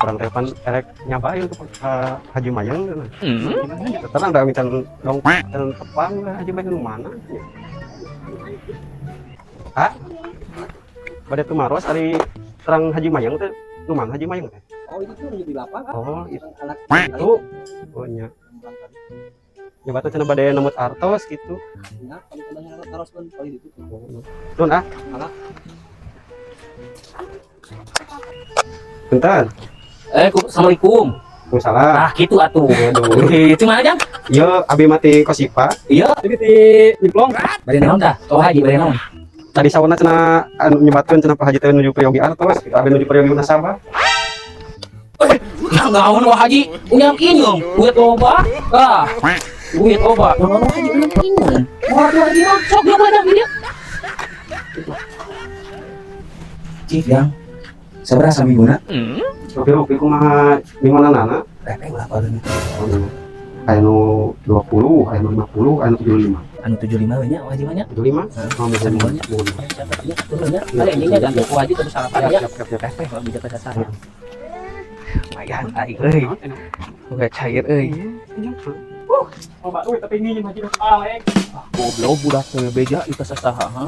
Urang teh pan erek nyabain ke Haji Mayang cenah. Tenang da can dong can tepang Haji Mayang nu mana nya. Ah? Bade tumaros ari terang Haji Mayang teh nu mana Haji Mayang teh? Oh, itu tuh di lapang. Oh, itu. Anak Itu. Oh nya. Ya batu cenah bade nemut artos gitu. Ya, paling tenangnya taros kan paling itu. Nun ah. Alah. Bentar. Assalamualaikum. Waalaikumsalam. Ah, gitu atuh. Aduh. Itu mana, Jang? Iya, abi mati kosipa. Iya. Jadi di Nyemplong. Bade naon tah? Oh, Haji bade naon? Tadi sauna cenah anu nyebatkeun cenah Pak Haji teh nuju peryogi artos, gitu. Abi nuju peryogi nasabah. Naon wah Haji? Unyam inyum, duit loba. Ah. Duit loba. Naon wah Haji unyam inyum. Wah, tuh Haji mah sok dia aja dia. Cik, Jang. Sabaraha saminguna? Rupi-rupi kumaha mingguanana? Repeh ulah paling. Aya nu 20, aya nu 50, aya nu 75. Anu 75 we nya, Haji mah nya. 75? Oh, muhun, Samingguannya. muhun. Siapa turun nya. Ada endingnya ganti ku Haji terus sarapan ya. Siap, siap, siap. Repeh kalau bisa kesasar. Lumayan aing euy. Boga cair euy. Oh, Pak, tapi ini haji balik. Goblok budak teh beja di saha ha.